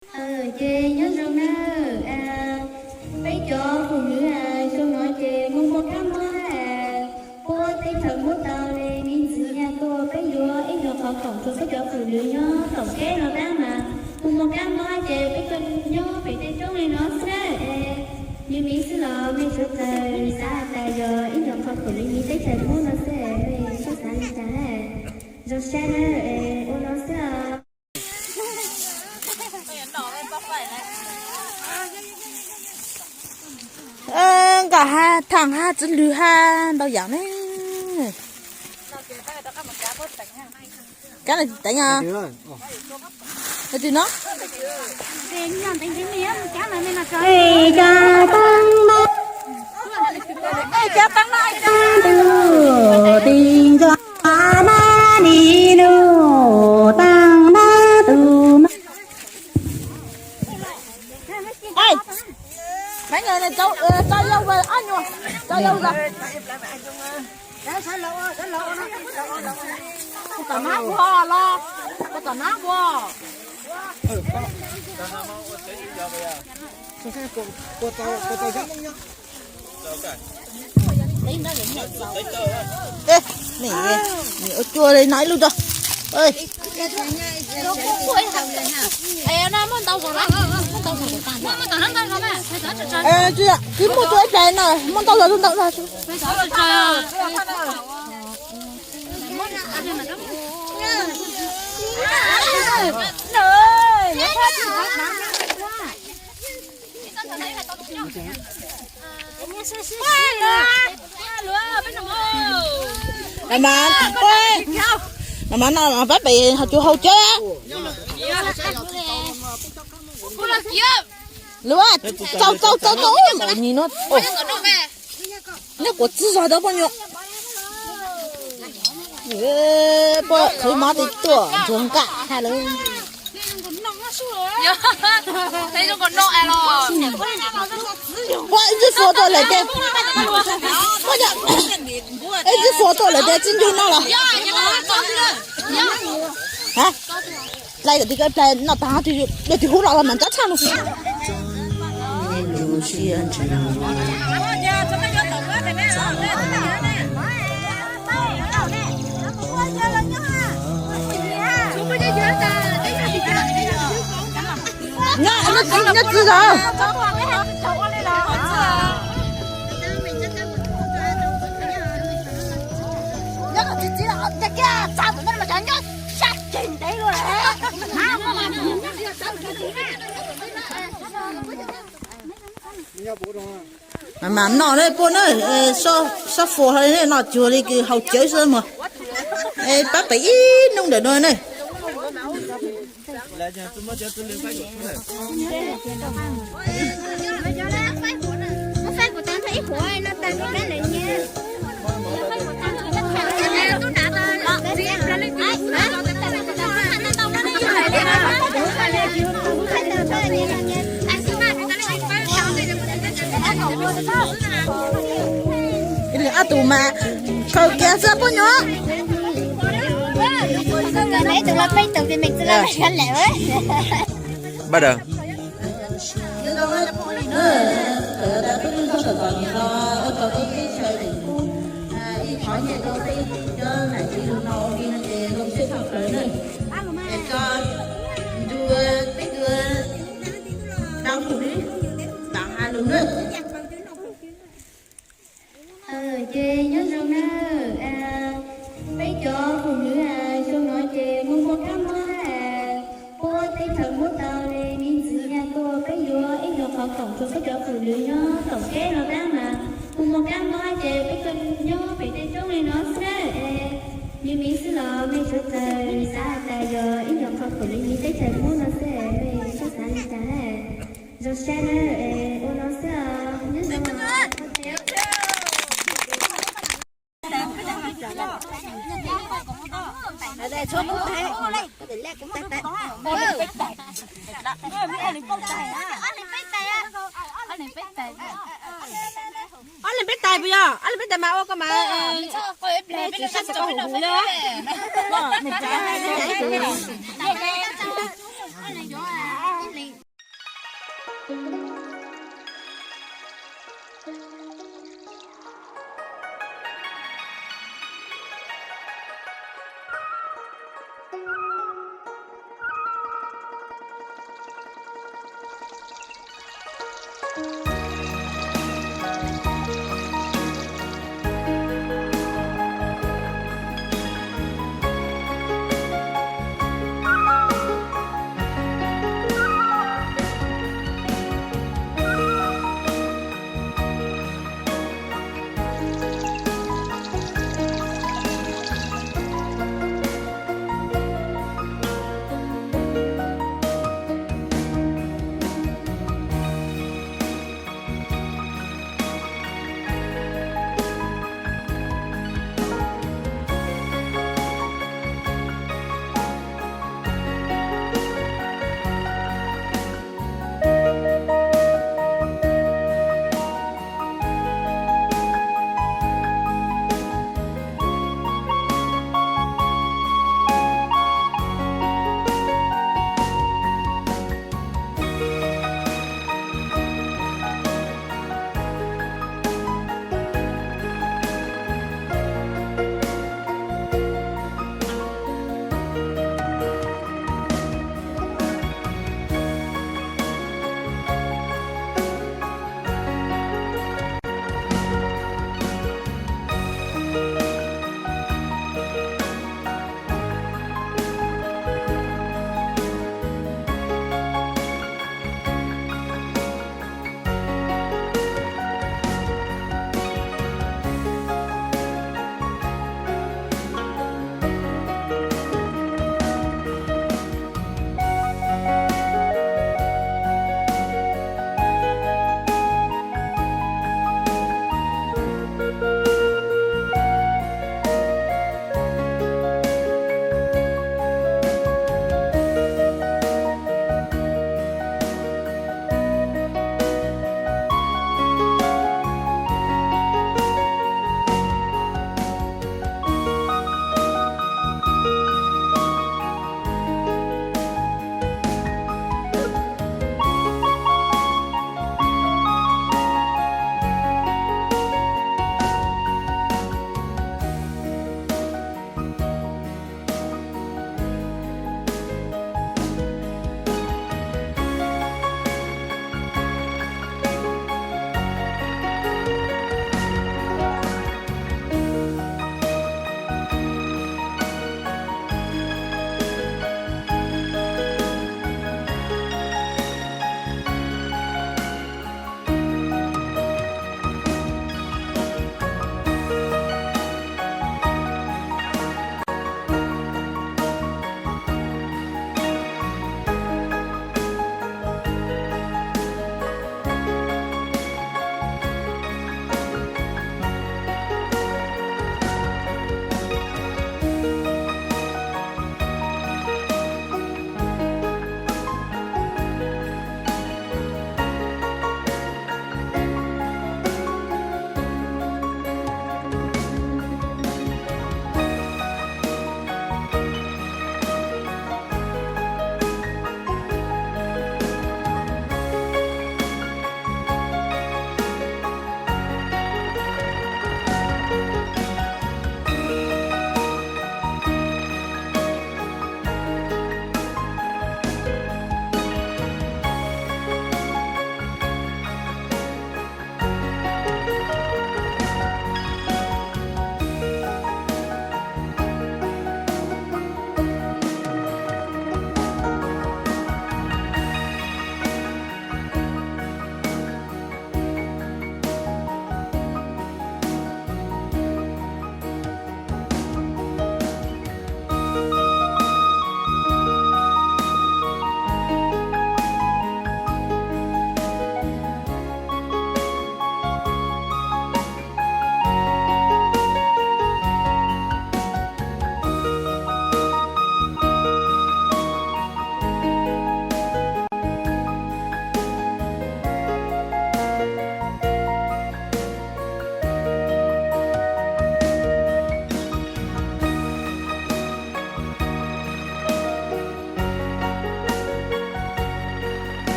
Ces nyob zoo na, peb cov hauj lwm xyoo no ces muaj muaj kab mob, puab teb chaws muab tau li me ntsis nyag tuaj, peb yuav ib nyuag qhov khoom rua peb cov hauj lwm nyob tom teb no tab mas muaj muaj kab mob ces peb tuaj nyob pem tej roob li no xwb na. Yus me xwb los mej sawv daws xav tas yog ib nyuag qhov khoom li me teb chaws muab no xwb, mej txhob xav li cas na. Zoo sab na, ua no xwb. Nqaij hab thaaj hab txiv lwg hab ntau yaam ne. Kab no teev os. Twg no? Tso yau, ob nyuag, tso yau los. Tom nab ua los, tom nab ua. Nim ua cua li no ib lub tso. Tsis muaj tua ib pliag no, muaj ntau los ntau. Mas, mas no pab pem hauv cua hau cawb. Luag txaus txaus txaus txaus ub, nws no, nyob kuv txiv zog tau poj nyuam. Poj khwv mov ti tuaj ntsuag nqaj hab lawm. Poj ib txwb fua tuaj lawm tias, ib txwb fua tuaj lawm tias txij ntuj no los. Plai kom ti ko plai noj taag dua tis huv los los mas ncob tshaj lug. Nyob txiv zog. Mas mas noj ne puab na, sab fua hlo li ne, noj cuag li kws haus cawv xwb mog. Pab pem ib nub ntawm no ne. Ob tug mas khaws kiag xwb poj nyuam. Ib tug los peb tug ces mej txwv lawm. Ib qhov nyiaj rau peb cov nam txiv lug no ua ke no ces zoo siab tshaj plaws na. Es tso nrug peb tus dab hu li tam has lug na. Ces nyob zoo na, peb cov hauj lwm xyoo no ces muaj muaj kab mob, puab teb chaws muab tau li me ntsis nyag tuaj, peb yuav ib nyuag qhov khoom rua peb cov hauj lwm nyob tom teb no tab mas muaj muaj kab mob ces peb tuaj nyob pem tej roob li no xwb na. Yus me xwb los mej sawv daws xav tas yog ib nyuag qhov khoom li me teb chaws muab no xwb, mej txhob xav li cas na. Zoo sab na, ua no xwb os, nyob zoo. Ob leeg peb tais puas yog? Ob leeg peb tais mas ua koj mas tsis sab xav koj hu hu na.